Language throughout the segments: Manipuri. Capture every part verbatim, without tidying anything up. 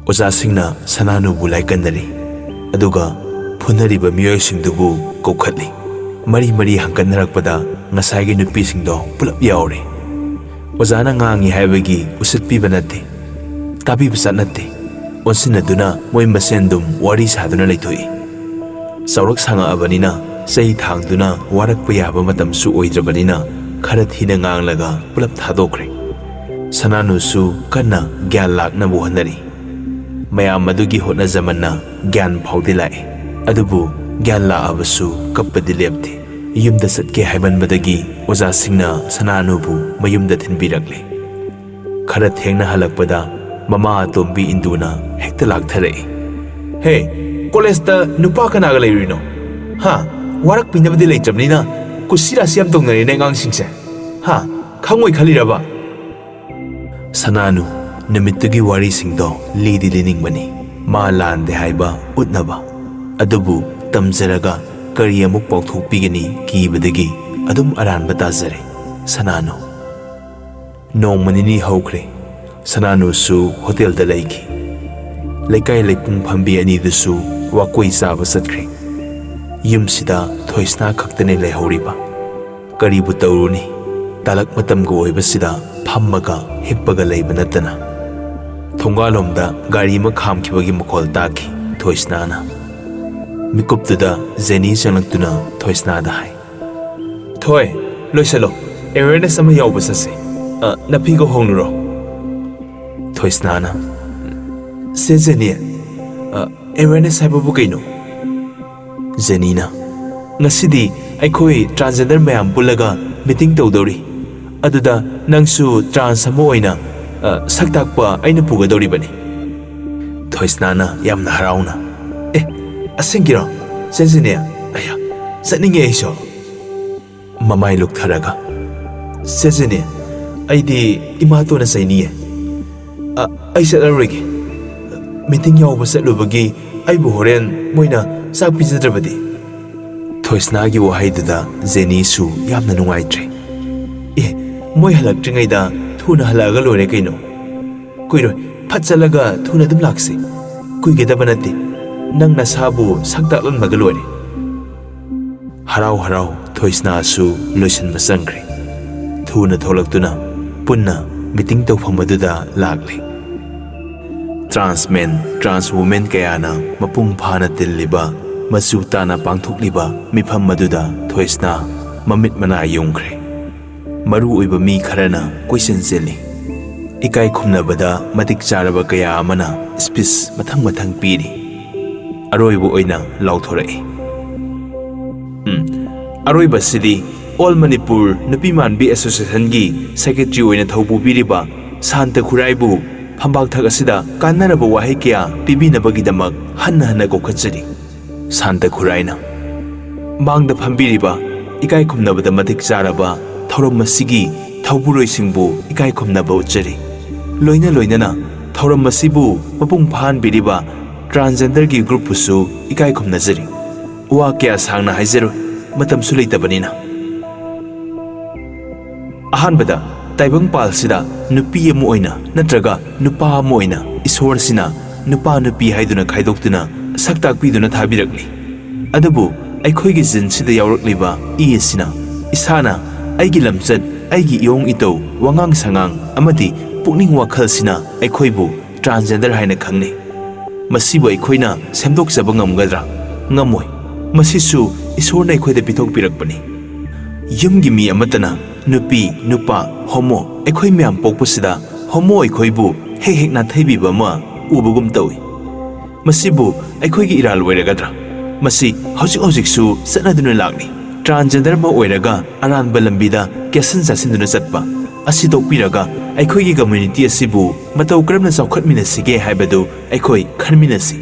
ꯑꯣꯖꯥꯁꯤꯡꯅ ꯁꯅꯥꯅꯨꯕꯨ ꯂꯥꯏꯀꯟꯅꯔꯤ, ꯑꯗꯨꯒ ꯐꯨꯅꯔꯤꯕ ꯃꯤꯑꯣꯏꯁꯤꯡꯗꯨꯕꯨ ꯀꯧꯈꯠꯂꯤ꯫ ꯃꯔꯤ ꯃꯔꯤ ꯍꯪꯀꯠꯅꯔꯛꯄꯗ ꯉꯁꯥꯏꯒꯤ ꯅꯨꯄꯤꯁꯤꯡꯗꯣ ꯄꯨꯂꯞ ꯌꯥꯎꯔꯦ꯫ ꯑꯣꯖꯥꯅ ꯉꯥꯡꯉꯤ ꯍꯥꯏꯕꯒꯤ ꯎꯁꯤꯠꯄꯤꯕ ꯅꯠꯇꯦ, ꯇꯥꯕꯤꯕ ꯆꯠ ꯅꯠꯇꯦ꯫ ꯑꯣꯟꯁꯤꯟꯅꯗꯨꯅ ꯃꯣꯏ ꯃꯁꯦꯟ ꯑꯗꯨꯝ ꯋꯥꯔꯤ ꯁꯥꯗꯨꯅ ꯂꯩꯊꯣꯛꯏ꯫ ꯆꯥꯎꯔꯛ ꯁꯥꯡꯉꯛꯑꯕꯅꯤꯅ ꯆꯩ ꯊꯥꯡꯗꯨꯅ ꯋꯥꯔꯛꯄ ꯌꯥꯕ ꯃꯇꯝꯁꯨ ꯑꯣꯏꯗ꯭ꯔꯕꯅꯤꯅ ꯈꯔ ꯊꯤꯅ ꯉꯥꯡꯂꯒ ꯄꯨꯂꯞ ꯊꯥꯗꯣꯛꯈ꯭ꯔꯦ꯫ ꯁꯅꯥꯅꯨꯁꯨ ꯀꯟꯅ ꯒ꯭ꯌꯥꯟ ꯂꯥꯛꯅꯕ ꯍꯣꯠꯅꯔꯤ꯫ ꯃꯌꯥꯝ ꯑꯗꯨꯒꯤ ꯍꯣꯠꯅꯖꯃꯟꯅ ꯒ꯭ꯌꯥꯟ ꯐꯥꯎꯗꯤ ꯂꯥꯛꯑꯦ꯫ ꯑꯗꯨꯕꯨ ꯒ꯭ꯌꯥꯟ ꯂꯥꯛꯑꯕꯁꯨ ꯀꯞꯄꯗꯤ ꯂꯦꯞꯇꯦ꯫ ꯌꯨꯝꯗ ꯆꯠꯀꯦ ꯍꯥꯏꯃꯟꯕꯗꯒꯤ ꯑꯣꯖꯥꯁꯤꯡꯅ ꯁꯅꯥꯅꯨꯕꯨ ꯃꯌꯨꯝꯗ ꯊꯤꯟꯕꯤꯔꯛꯂꯦ꯫ ꯈꯔ ꯊꯦꯡꯅ ꯍꯜꯂꯛꯄꯗ ꯃꯃꯥ ꯑꯇꯣꯝꯕꯤ ꯏꯟꯗꯨꯅ ꯍꯦꯛꯇ ꯂꯥꯛꯊꯔꯛꯏ꯫ "ꯍꯦ, ꯀꯣꯂꯦꯖꯇ ꯅꯨꯄꯥ ꯀꯅꯥꯒ ꯂꯩꯔꯨꯏꯅꯣ? ꯍꯥ? ꯋꯥꯔꯛꯄꯤꯅꯕꯗꯤ ꯂꯩꯇ꯭ꯔꯕꯅꯤꯅ ꯀꯨꯁꯤꯔꯥꯁꯤ ꯌꯥꯝ ꯇꯧꯅꯔꯦꯅꯦ ꯑꯉꯥꯡꯁꯤꯡꯁꯦ꯫ ꯍꯥ? ꯈꯪꯉꯣꯏ ꯈꯜꯂꯤꯔꯕ?" ꯁꯅꯥꯅꯨ, ꯅꯨꯃꯤꯠꯇꯨꯒꯤ ꯋꯥꯔꯤꯁꯤꯡꯗꯣ ꯂꯤꯗꯤ ꯂꯤꯅꯤꯡꯕꯅꯤ, ꯃꯥ ꯂꯥꯟꯗꯦ ꯍꯥꯏꯕ ꯎꯠꯅꯕ꯫ ꯑꯗꯨꯕꯨ ꯇꯝꯖꯔꯒ ꯀꯔꯤ ꯑꯃꯨꯛ ꯄꯥꯎꯊꯣꯛꯄꯤꯒꯅꯤ ꯀꯤꯕꯗꯒꯤ ꯑꯗꯨꯝ ꯑꯔꯥꯟꯕ ꯇꯥꯖꯔꯦ꯫ ꯁꯅꯥꯅꯨ꯫ ꯅꯣꯡꯃ ꯅꯤꯅꯤ ꯍꯧꯈ꯭ꯔꯦ꯫ ꯁꯅꯥꯅꯨꯁꯨ ꯍꯣꯇꯦꯜꯗ ꯂꯩꯈꯤ꯫ ꯂꯩꯀꯥꯏ ꯂꯩꯄꯨꯡ ꯐꯝꯕꯤ ꯑꯅꯤꯗꯨꯁꯨ ꯋꯥꯀꯣꯏ ꯆꯥꯕ ꯆꯠꯈ꯭ꯔꯦ꯫ ꯌꯨꯝꯁꯤꯗ ꯊꯣꯏꯁꯅꯥ ꯈꯛꯇꯅꯤ ꯂꯩꯍꯧꯔꯤꯕ꯫ ꯀꯔꯤꯕꯨ ꯇꯧꯔꯨꯅꯤ? ꯇꯥꯂꯛ ꯃꯇꯝꯒ ꯑꯣꯏꯕꯁꯤꯗ ꯐꯝꯃꯒ ꯍꯤꯞꯄꯒ ꯂꯩꯕ ꯅꯠꯇꯅ꯫ ꯊꯣꯡꯒꯥꯜꯂꯣꯝꯗ ꯒꯥꯔꯤ ꯑꯃ ꯈꯥꯝꯈꯤꯕꯒꯤ ꯃꯈꯣꯜ ꯇꯥꯈꯤ ꯊꯣꯏꯁꯅꯥꯅ꯫ ꯃꯤꯀꯨꯞꯇꯨꯗ ꯖꯦꯅꯤ ꯆꯪꯂꯛꯇꯨꯅ ꯊꯣꯏꯁꯅꯥꯗ ꯍꯥꯏ, "ꯊꯣꯏ, ꯂꯣꯏꯁꯜꯂꯣ, ꯑꯦꯋꯦꯔꯅꯦꯁ ꯑꯃ ꯌꯥꯎꯕ ꯆꯠꯁꯦ꯫ ꯑ, ꯅꯐꯤꯒ ꯍꯣꯡꯂꯨꯔꯣ꯫" ꯊꯣꯏꯁꯅꯥꯅ, "ꯁꯦ ꯖꯦꯅꯤ, ꯑ, ꯑꯦꯋꯦꯔꯅꯦꯁ ꯍꯥꯏꯕꯕꯨ ꯀꯩꯅꯣ?" ꯖꯦꯅꯤꯅ, "ꯉꯁꯤꯗꯤ ꯑꯩꯈꯣꯏ ꯇ꯭ꯔꯥꯟꯁꯖꯦꯟꯗꯔ ꯃꯌꯥꯝ ꯄꯨꯜꯂꯒ ꯃꯤꯇꯤꯡ ꯇꯧꯗꯧꯔꯤ꯫ ꯑꯗꯨꯗ ꯅꯪꯁꯨ ꯇ꯭ꯔꯥꯟꯁ ꯑꯃ ꯑꯣꯏꯅ, ꯑ, ꯁꯛ ꯇꯥꯛꯄ ꯑꯩꯅ ꯄꯨꯒꯗꯧꯔꯤꯕꯅꯤ꯫" ꯊꯣꯏꯁꯅꯥꯅ ꯌꯥꯝꯅ ꯍꯔꯥꯎꯅ, "ꯑꯦ, ꯑꯁꯦꯡꯀꯤꯔꯣ? ꯆꯠꯁꯤꯅꯦ꯫ ꯑꯌꯥ, ꯆꯠꯅꯤꯡꯉꯦ ꯑꯩꯁꯨ꯫" ꯃꯃꯥꯏ ꯂꯨꯛꯊꯔꯒ, "ꯆꯠꯁꯤꯅꯦ, ꯑꯩꯗꯤ ꯏꯃꯥꯇꯣꯟꯅ ꯆꯩꯅꯤꯌꯦ꯫ ꯑ, ꯑꯩ ꯆꯠꯂꯔꯣꯏꯒꯦ꯫ ꯃꯤꯇꯤꯡ ꯌꯥꯎꯕ ꯆꯠꯂꯨꯕꯒꯤ ꯑꯩꯕꯨ ꯍꯣꯔꯦꯟ ꯃꯣꯏꯅ ꯆꯥꯛ ꯄꯤꯖꯗ꯭ꯔꯕꯗꯤ?" ꯊꯣꯏꯁꯅꯥꯒꯤ ꯋꯥꯍꯩꯗꯨꯗ ꯖꯦꯅꯤꯁꯨ ꯌꯥꯝꯅ ꯅꯨꯡꯉꯥꯏꯇ꯭ꯔꯦ꯫ "ꯑꯦ, ꯃꯣꯏ ꯍꯜꯂꯛꯇ꯭ꯔꯤꯉꯩꯗ ꯊꯨꯅ ꯍꯜꯂꯛꯑꯒ ꯂꯣꯏꯔꯦ ꯀꯩꯅꯣ꯫ ꯀꯨꯏꯔꯣꯏ, ꯐꯠ ꯆꯠꯂꯒ ꯊꯨꯅ ꯑꯗꯨꯝ ꯂꯥꯛꯁꯤ꯫ ꯀꯨꯏꯒꯗꯕ ꯅꯠꯇꯦ꯫ ꯅꯪ ꯅꯁꯥꯕꯨ ꯁꯛ ꯇꯥꯛꯂꯝꯂꯒ ꯂꯣꯏꯔꯦ꯫ ꯍꯔꯥꯎ ꯍꯔꯥꯎ ꯊꯣꯏꯁꯅꯥꯁꯨ ꯂꯣꯏꯁꯤꯟꯕ ꯆꯪꯈ꯭ꯔꯦ꯫ ꯊꯨꯅ ꯊꯣꯛꯂꯛꯇꯨꯅ ꯄꯨꯟꯅ ꯃꯤꯇꯤꯡ ꯇꯧꯐꯝ ꯑꯗꯨꯗ ꯂꯥꯛꯂꯦ꯫ ꯇ꯭ꯔꯥꯟꯁꯃꯦꯟ, ꯇ꯭ꯔꯥꯟꯁ ꯋꯨꯃꯦꯟ ꯀꯌꯥꯅ ꯃꯄꯨꯡ ꯐꯥꯅ ꯇꯤꯜꯂꯤꯕ, ꯃꯆꯨ ꯇꯥꯅ ꯄꯥꯡꯊꯣꯛꯂꯤꯕ ꯃꯤꯐꯝ ꯑꯗꯨꯗ ꯊꯣꯏꯁꯅꯥ ꯃꯃꯤꯠ ꯃꯅꯥ ꯌꯨꯡꯈ꯭ꯔꯦ꯫ ꯃꯔꯨ ꯑꯣꯏꯕ ꯃꯤ ꯈꯔꯅ ꯀꯣꯏꯆꯦꯟ ꯆꯦꯜꯂꯤ꯫ ꯏꯀꯥꯏ ꯈꯨꯝꯅꯕꯗ ꯃꯇꯤꯛ ꯆꯥꯔꯕ ꯀꯌꯥ ꯑꯃꯅ ꯁ꯭ꯄꯤꯆ ꯃꯊꯪ ꯃꯊꯪ ꯄꯤꯔꯤ꯫ ꯑꯔꯣꯏꯕ ꯑꯣꯏꯅ ꯂꯥꯎꯊꯣꯔꯛꯏ꯫ ꯎꯝ, ꯑꯔꯣꯏꯕꯁꯤꯗꯤ ꯑꯣꯜ ꯃꯅꯤꯄꯨꯔ ꯅꯨꯄꯤ ꯃꯥꯟꯕꯤ ꯑꯦꯁꯣꯁꯤꯌꯦꯁꯟꯒꯤ ꯁꯦꯀ꯭ꯔꯦꯇꯔꯤ ꯑꯣꯏꯅ ꯊꯧ ꯄꯨꯕꯤꯔꯤꯕ ꯁꯥꯟꯇ ꯈꯨꯔꯥꯏꯕꯨ ꯐꯝꯕꯥꯛꯊꯛ ꯑꯁꯤꯗ ꯀꯥꯟꯅꯔꯕ ꯋꯥꯍꯩ ꯀꯌꯥ ꯄꯤꯕꯤꯅꯕꯒꯤꯗꯃꯛ ꯍꯟꯅ ꯍꯟꯅ ꯀꯧꯈꯠꯆꯔꯤ꯫ ꯁꯥꯟꯇ ꯈꯨꯔꯥꯏꯅ ꯃꯥꯡꯗ ꯐꯝꯕꯤꯔꯤꯕ ꯏꯀꯥꯏ ꯈꯨꯝꯅꯕꯗ ꯃꯇꯤꯛ ꯆꯥꯔꯕ ꯊꯧꯔꯝ ꯑꯁꯤꯒꯤ ꯊꯧꯕꯨꯔꯣꯏꯁꯤꯡꯕꯨ ꯏꯀꯥꯏ ꯈꯨꯝꯅꯕ ꯎꯠꯆꯔꯤ꯫ ꯂꯣꯏꯅ ꯂꯣꯏꯅꯅ ꯊꯧꯔꯝ ꯑꯁꯤꯕꯨ ꯃꯄꯨꯡ ꯐꯥꯍꯟꯕꯤꯔꯤꯕ ꯇ꯭ꯔꯥꯟꯁꯖꯦꯟꯗꯔꯒꯤ ꯒ꯭ꯔꯨꯞꯄꯨꯁꯨ ꯏꯀꯥꯏ ꯈꯨꯝꯅꯖꯔꯤ꯫ ꯋꯥ ꯀꯌꯥ ꯁꯥꯡꯅ ꯍꯥꯏꯖꯔꯣꯏ, ꯃꯇꯝꯁꯨ ꯂꯩꯇꯕꯅꯤꯅ꯫ ꯑꯍꯥꯟꯕꯗ, ꯇꯥꯏꯕꯪꯄꯥꯜꯁꯤꯗ ꯅꯨꯄꯤ ꯑꯃ ꯑꯣꯏꯅ ꯅꯠꯇ꯭ꯔꯒ ꯅꯨꯄꯥ ꯑꯃ ꯑꯣꯏꯅ ꯏꯁꯣꯔꯁꯤꯅ ꯅꯨꯄꯥ ꯅꯨꯄꯤ ꯍꯥꯏꯗꯨꯅ ꯈꯥꯏꯗꯣꯛꯇꯨꯅ ꯁꯛ ꯇꯥꯛꯄꯤꯗꯨꯅ ꯊꯥꯕꯤꯔꯛꯂꯤ꯫ ꯑꯗꯨꯕꯨ ꯑꯩꯈꯣꯏꯒꯤ ꯖꯤꯟꯁꯤꯗ ꯌꯥꯎꯔꯛꯂꯤꯕ ꯏ ꯑꯁꯤꯅ, ꯏꯁꯥꯅ, ꯑꯩꯒꯤ ꯂꯝꯆꯠ, ꯑꯩꯒꯤ ꯏꯌꯣꯡ ꯏꯇꯧ, ꯋꯥꯉꯥꯡ ꯁꯉꯥꯡ ꯑꯃꯗꯤ ꯄꯨꯛꯅꯤꯡ ꯋꯥꯈꯜꯁꯤꯅ ꯑꯩꯈꯣꯏꯕꯨ ꯇ꯭ꯔꯥꯟꯁꯖꯦꯟꯗꯔ ꯍꯥꯏꯅ ꯈꯪꯅꯩ꯫ ꯃꯁꯤꯕꯨ ꯑꯩꯈꯣꯏꯅ ꯁꯦꯝꯗꯣꯛꯆꯕ ꯉꯝꯒꯗ꯭ꯔꯥ? ꯉꯝꯃꯣꯏ꯫ ꯃꯁꯤꯁꯨ ꯏꯁꯣꯔꯅ ꯑꯩꯈꯣꯏꯗ ꯄꯤꯊꯣꯛꯄꯤꯔꯛꯄꯅꯤ꯫ ꯌꯨꯝꯒꯤ ꯃꯤ ꯑꯃꯠꯇꯅ ꯅꯨꯄꯤ, ꯅꯨꯄꯥ, ꯍꯣꯃꯣ ꯑꯩꯈꯣꯏ ꯃꯌꯥꯝ ꯄꯣꯛꯄꯁꯤꯗ ꯍꯣꯃꯣ ꯑꯩꯈꯣꯏꯕꯨ ꯍꯦꯛ ꯍꯦꯛ ꯅꯥꯊꯩꯕꯤꯕ ꯑꯃ ꯎꯕꯒꯨꯝ ꯇꯧꯏ꯫ ꯃꯁꯤꯕꯨ ꯑꯩꯈꯣꯏꯒꯤ ꯏꯔꯥꯜ ꯑꯣꯏꯔꯒꯗ꯭ꯔꯥ? ꯃꯁꯤ ꯍꯧꯖꯤꯛ ꯍꯧꯖꯤꯛꯁꯨ ꯆꯠꯅꯗꯨꯅ ꯂꯥꯛꯂꯤ꯫ ꯇ꯭ꯔꯥꯟꯁꯖꯦꯟꯗꯔ ꯑꯃ ꯑꯣꯏꯔꯒ ꯑꯔꯥꯟꯕ ꯂꯝꯕꯤꯗ ꯀꯦꯠꯁꯤꯟ ꯆꯥꯁꯤꯟꯗꯨꯅ ꯆꯠꯄ ꯑꯁꯤ ꯇꯣꯛꯄꯤꯔꯒ ꯑꯩꯈꯣꯏꯒꯤ ꯀꯝꯃ꯭ꯌꯨꯅꯤꯇꯤ ꯑꯁꯤꯕꯨ ꯃꯇꯧ ꯀꯔꯝꯅ ꯆꯥꯎꯈꯠꯃꯤꯟꯅꯁꯤꯒꯦ ꯍꯥꯏꯕꯗꯨ ꯑꯩꯈꯣꯏ ꯈꯟꯃꯤꯟꯅꯁꯤ꯫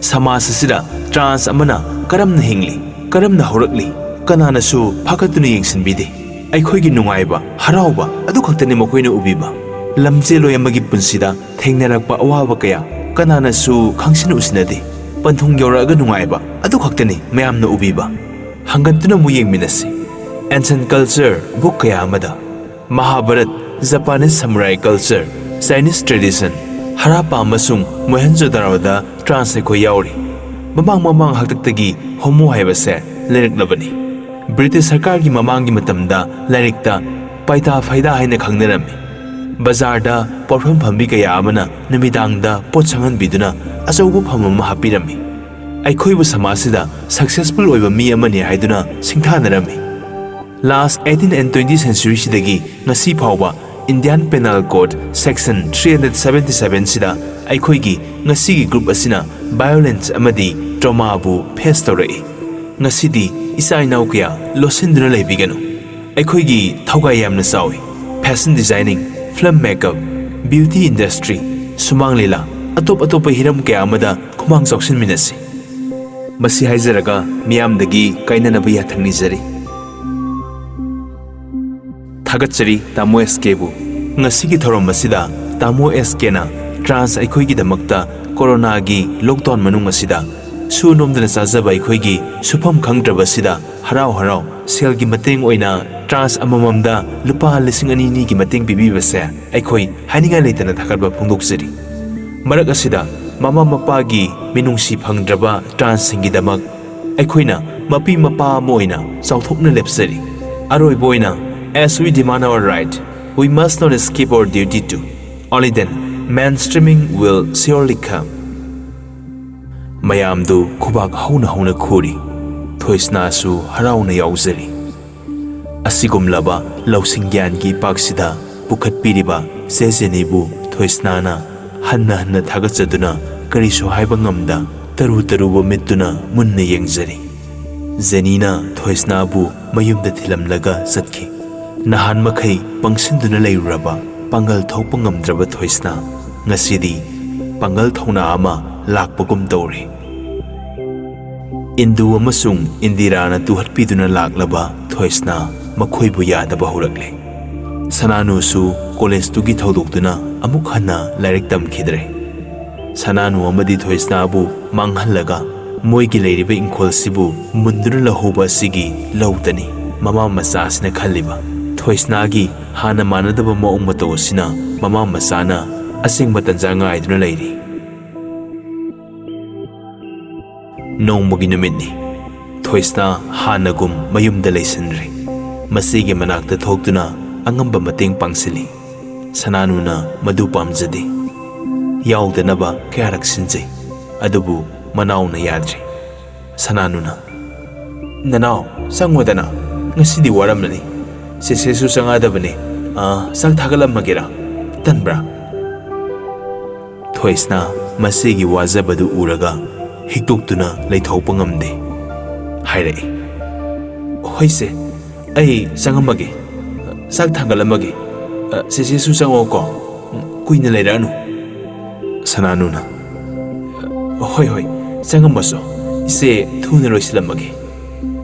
ꯁꯃꯥꯖ ꯑꯁꯤꯗ ꯇ꯭ꯔꯥꯟꯁ ꯑꯃꯅ ꯀꯔꯝꯅ ꯍꯤꯡꯂꯤ, ꯀꯔꯝꯅ ꯍꯧꯔꯛꯂꯤ, ꯀꯅꯥꯅꯁꯨ ꯐꯥꯒꯠꯇꯨꯅ ꯌꯦꯡꯁꯤꯟꯕꯤꯗꯦ꯫ ꯑꯩꯈꯣꯏꯒꯤ ꯅꯨꯡꯉꯥꯏꯕ, ꯍꯔꯥꯎꯕ ꯑꯗꯨ ꯈꯛꯇꯅꯤ ꯃꯈꯣꯏꯅ ꯎꯕꯤꯕ꯫ ꯂꯝꯖꯦꯜꯂꯣꯏ ꯑꯃꯒꯤ ꯄꯨꯟꯁꯤꯗ ꯊꯦꯡꯅꯔꯛꯄ ꯑꯋꯥꯕ ꯀꯌꯥ ꯀꯅꯥꯅꯁꯨ ꯈꯪꯁꯤꯟ ꯎꯁꯤꯟꯅꯗꯦ꯫ ꯄꯟꯊꯨꯡ ꯌꯧꯔꯛꯑꯒ ꯅꯨꯡꯉꯥꯏꯕ ꯑꯗꯨ ꯈꯛꯇꯅꯤ ꯃꯌꯥꯝꯅ ꯎꯕꯤꯕ꯫ ꯍꯪꯒꯠꯇꯨꯅ ꯑꯃꯨꯛ ꯌꯦꯡꯃꯤꯟꯅꯁꯤ꯫ Ancient culture book ꯀꯌꯥ ꯑꯃꯗ Mahabharat, Japanese samurai culture, Chinese tradition, ꯍꯔꯥꯞꯄꯥ ꯑꯃꯁꯨꯡ ꯃꯣꯍꯦꯟꯖꯣꯗꯥꯔꯣꯗ ꯇ꯭ꯔꯥꯟꯁ ꯑꯩꯈꯣꯏ ꯌꯥꯎꯔꯤ꯫ ꯃꯃꯥꯡ ꯃꯃꯥꯡ ꯍꯥꯛꯇꯛꯇꯒꯤ ꯍꯣꯃꯣ ꯍꯥꯏꯕꯁꯦ ꯂꯩꯔꯛꯂꯕꯅꯤ꯫ ꯕ꯭ꯔꯤꯇꯤꯁ ꯁꯔꯀꯥꯔꯒꯤ ꯃꯃꯥꯡꯒꯤ ꯃꯇꯝꯗ ꯂꯥꯏꯔꯤꯛꯇ ꯄꯥꯏꯇꯥ ꯐꯥꯏꯗꯥ ꯍꯥꯏꯅ ꯈꯪꯅꯔꯝꯃꯤ꯫ ꯕꯖꯥꯔꯗ ꯄꯣꯠꯐꯝ ꯐꯝꯕꯤ ꯀꯌꯥ ꯑꯃꯅ ꯅꯨꯃꯤꯗꯥꯡꯗ ꯄꯣꯠ ꯁꯪꯍꯟꯕꯤꯗꯨꯅ ꯑꯆꯧꯕ ꯐꯝ ꯑꯃ ꯍꯥꯞꯄꯤꯔꯝꯃꯤ꯫ ꯑꯩꯈꯣꯏꯕꯨ ꯁꯃꯥꯖꯁꯤꯗ ꯁꯛꯁꯦꯁꯐꯨꯜ ꯑꯣꯏꯕ ꯃꯤ ꯑꯃꯅꯤ ꯍꯥꯏꯗꯨꯅ ꯁꯤꯡꯊꯥꯅꯔꯝꯃꯤ꯫ ꯂꯥꯁ ꯑꯩꯠꯇꯤꯟ ꯑꯦꯟ ꯇ꯭ꯋꯦꯟꯇꯤ ꯁꯦꯟꯆꯨꯔꯤꯁꯤꯗꯒꯤ ꯉꯁꯤ ꯐꯥꯎꯕ Indian penal code section three hundred seventy ꯁꯚꯦꯟꯁꯤꯗ ꯑꯩꯈꯣꯏꯒꯤ ꯉꯁꯤꯒꯤ ꯒ꯭ꯔꯨꯞ ꯑꯁꯤꯅ ꯚꯥꯏꯑꯣꯂꯦꯟꯁ ꯑꯃꯗꯤ ꯇ꯭ꯔꯣꯃꯥꯕꯨ ꯐꯦꯁ ꯇꯧꯔꯛꯏ꯫ ꯉꯁꯤꯗꯤ ꯏꯆꯥ ꯏꯅꯥꯎ ꯀꯌꯥ ꯂꯣꯠꯁꯤꯟꯗꯨꯅ ꯂꯩꯕꯤꯒꯅꯨ꯫ ꯑꯩꯈꯣꯏꯒꯤ ꯊꯧꯒꯥꯏ ꯌꯥꯝꯅ ꯆꯥꯎꯏ꯫ Fashion designing, film makeup, beauty industry, ꯁꯨꯃꯥꯡ ꯂꯤꯂꯥ, ꯑꯇꯣꯞ ꯑꯇꯣꯞꯄ ꯍꯤꯔꯝ ꯀꯌꯥ ꯑꯃꯗ ꯈꯨꯃꯥꯡ ꯆꯥꯎꯁꯤꯟꯃꯤꯟꯅꯁꯤ꯫ ꯃꯁꯤ ꯍꯥꯏꯖꯔꯒ ꯃꯤꯌꯥꯝꯗꯒꯤ ꯀꯥꯏꯅꯅꯕ ꯌꯥꯊꯪ ꯅꯤꯖꯔꯤ꯫ ꯊꯥꯒꯠꯆꯔꯤ ꯇꯥꯃꯣ ꯑꯦꯁ ꯀꯦꯕꯨ꯫ ꯉꯁꯤꯒꯤ ꯊꯧꯔꯝ ꯑꯁꯤꯗ ꯇꯥꯃꯣ ꯑꯦꯁ ꯀꯦꯅ ꯇ꯭ꯔꯥꯟꯁ ꯑꯩꯈꯣꯏꯒꯤꯗꯃꯛꯇ ꯀꯣꯔꯣꯅꯥꯒꯤ ꯂꯣꯛꯗꯥꯎꯟ ꯃꯅꯨꯡ ꯑꯁꯤꯗ ꯁꯨ ꯅꯣꯝꯗꯅ ꯆꯥꯖꯕ ꯑꯩꯈꯣꯏꯒꯤ ꯁꯨꯐꯝ ꯈꯪꯗ꯭ꯔꯕꯁꯤꯗ ꯍꯔꯥꯎ ꯍꯔꯥꯎ ꯁꯦꯜꯒꯤ ꯃꯇꯦꯡ ꯑꯣꯏꯅ ꯇ꯭ꯔꯥꯟꯁ ꯑꯃꯃꯝꯗ ꯂꯨꯄꯥ ꯂꯤꯁꯤꯡ ꯑꯅꯤ ꯑꯅꯤꯒꯤ ꯃꯇꯦꯡ ꯄꯤꯕꯤꯕꯁꯦ ꯑꯩꯈꯣꯏ ꯍꯥꯏꯅꯤꯡꯉꯥꯏ ꯂꯩꯇꯅ ꯊꯥꯒꯠꯄ ꯐꯣꯡꯗꯣꯛꯆꯔꯤ꯫ ꯃꯔꯛ ꯑꯁꯤꯗ ꯃꯃꯥ ꯃꯄꯥꯒꯤ ꯃꯤꯅꯨꯡꯁꯤ ꯐꯪꯗ꯭ꯔꯕ ꯇ꯭ꯔꯥꯟꯁꯁꯤꯡꯒꯤꯗꯃꯛ ꯑꯩꯈꯣꯏꯅ ꯃꯄꯤ ꯃꯄꯥ ꯑꯃ ꯑꯣꯏꯅ ꯆꯥꯎꯊꯣꯛꯅ ꯂꯦꯞꯆꯔꯤ꯫ ꯑꯔꯣꯏꯕ ꯑꯣꯏꯅ, as we demand our right, we must not skip our duty too. Only then mainstreaming will surely come. ꯃꯌꯥꯝꯗꯨ ꯈꯨꯕꯥꯛ ꯍꯧꯅ ꯍꯧꯅ ꯈꯨꯔꯤ꯫ ꯊꯣꯏꯁꯅꯥꯁꯨ ꯍꯔꯥꯎꯅ ꯌꯥꯎꯖꯔꯤ꯫ ꯑꯁꯤꯒꯨꯝꯂꯕ ꯂꯧꯁꯤꯡ ꯒ꯭ꯌꯥꯟꯒꯤ ꯏꯄꯥꯛꯁꯤꯗ ꯄꯨꯈꯠꯄꯤꯔꯤꯕ ꯆꯦ ꯖꯦꯅꯤꯕꯨ ꯊꯣꯏꯁꯅꯥꯅ ꯍꯟꯅ ꯍꯟꯅ ꯊꯥꯒꯠꯆꯗꯨꯅ ꯀꯔꯤꯁꯨ ꯍꯥꯏꯕ ꯉꯝꯗ ꯇꯔꯨ ꯇꯔꯨꯕ ꯃꯤꯠꯇꯨꯅ ꯃꯨꯟꯅ ꯌꯦꯡꯖꯔꯤ꯫ ꯖꯦꯅꯤꯅ ꯊꯣꯏꯁꯅꯥꯕꯨ ꯃꯌꯨꯝꯗ ꯊꯤꯜꯂꯝꯂꯒ ꯆꯠꯈꯤ꯫ ꯅꯍꯥꯟ ꯃꯈꯩ ꯄꯪꯁꯤꯟꯗꯨꯅ ꯂꯩꯔꯨꯔꯕ ꯄꯥꯡꯒꯜ ꯊꯣꯛꯄ ꯉꯝꯗ꯭ꯔꯕ ꯊꯣꯏꯁꯅꯥ ꯉꯁꯤꯗꯤ ꯄꯥꯡꯒꯜ ꯊꯧꯅꯥ ꯑꯃ ꯂꯥꯛꯄꯒꯨꯝ ꯇꯧꯔꯤ꯫ ꯏꯟꯗꯨ ꯑꯃꯁꯨꯡ ꯏꯟꯗꯤꯔꯥꯅ ꯇꯨꯍꯠꯄꯤꯗꯨꯅ ꯂꯥꯛꯂꯕ ꯊꯣꯏꯁꯅꯥ ꯃꯈꯣꯏꯕꯨ ꯌꯥꯗꯕ ꯍꯧꯔꯛꯂꯦ꯫ ꯁꯅꯥꯅꯨꯁꯨ ꯀꯣꯂꯦꯖꯇꯨꯒꯤ ꯊꯧꯗꯣꯛꯇꯨꯅ ꯑꯃꯨꯛ ꯍꯟꯅ ꯂꯥꯏꯔꯤꯛ ꯇꯝꯈꯤꯗ꯭ꯔꯦ꯫ ꯁꯅꯥꯅꯨ ꯑꯃꯗꯤ ꯊꯣꯏꯁꯅꯥꯕꯨ ꯃꯥꯡꯍꯜꯂꯒ ꯃꯣꯏꯒꯤ ꯂꯩꯔꯤꯕ ꯏꯪꯈꯣꯜꯁꯤꯕꯨ ꯃꯨꯟꯗꯨꯅ ꯂꯧꯍꯧꯕ ꯑꯁꯤꯒꯤ ꯂꯧꯗꯅꯤ ꯃꯃꯥ ꯃꯆꯥ ꯑꯁꯤꯅ ꯈꯜꯂꯤꯕ꯫ ꯊꯣꯏꯁꯅꯥꯒꯤ ꯍꯥꯟꯅ ꯃꯥꯟꯅꯗꯕ ꯃꯑꯣꯡ ꯃꯇꯧ ꯑꯁꯤꯅ ꯃꯃꯥ ꯃꯆꯥꯅ ꯑꯁꯦꯡꯕ ꯇꯟꯖꯥ ꯉꯥꯏꯗꯨꯅ ꯂꯩꯔꯤ꯫ ꯅꯣꯡꯃꯒꯤ ꯅꯨꯃꯤꯠꯅꯤ꯫ ꯊꯣꯏꯁꯅꯥ ꯍꯥꯟꯅꯒꯨꯝ ꯃꯌꯨꯝꯗ ꯂꯩꯁꯤꯟꯗ꯭ꯔꯦ꯫ ꯃꯆꯦꯒꯤ ꯃꯅꯥꯛꯇ ꯊꯣꯛꯇꯨꯅ ꯑꯉꯝꯕ ꯃꯇꯦꯡ ꯄꯥꯡꯁꯤꯜꯂꯤ꯫ ꯁꯅꯥꯅꯨꯅ ꯃꯗꯨ ꯄꯥꯝꯖꯗꯦ꯫ ꯌꯥꯎꯗꯅꯕ ꯀꯌꯥꯔꯛ ꯁꯤꯟꯖꯩ, ꯑꯗꯨꯕꯨ ꯃꯅꯥꯎꯅ ꯌꯥꯗ꯭ꯔꯦ꯫ ꯁꯅꯥꯅꯨꯅ, "ꯅꯅꯥꯎ, ꯆꯪꯉꯣꯗꯅ, ꯉꯁꯤꯗꯤ ꯋꯥꯔꯝꯂꯅꯤ꯫ ꯆꯦꯆꯦꯁꯨ ꯆꯪꯉꯛꯑꯗꯕꯅꯤ꯫ ꯑꯥ, ꯆꯥꯛ ꯊꯥꯒꯠꯂꯝꯃꯒꯦꯔꯥ? ꯇꯟꯕ꯭ꯔꯥ?" ꯊꯣꯏꯁꯅꯥ ꯃꯆꯦꯒꯤ ꯋꯥꯖꯕꯗꯨ ꯎꯔꯒ ꯍꯤꯛꯇꯣꯛꯇꯨꯅ ꯂꯩꯊꯣꯛꯄ ꯉꯝꯗꯦ꯫ ꯍꯥꯏꯔꯛꯏ, "ꯍꯣꯏꯁꯦ, ꯑꯩ ꯆꯪꯉꯝꯃꯒꯦ꯫ ꯆꯥꯛ ꯊꯥꯡꯒꯠꯂꯝꯃꯒꯦ꯫ ꯑ, ꯆꯦꯆꯦꯁꯨ ꯆꯪꯉꯛꯑꯣꯀꯣ꯫ ꯀꯨꯏꯅ ꯂꯩꯔꯛꯑꯅꯨ꯫" ꯁꯅꯥꯅꯨꯅ, "ꯍꯣꯏ, ꯍꯣꯏ, ꯆꯪꯉꯝꯃꯁꯨ꯫ ꯏꯆꯦ ꯊꯨꯅ ꯂꯣꯏꯁꯤꯜꯂꯝꯃꯒꯦ꯫"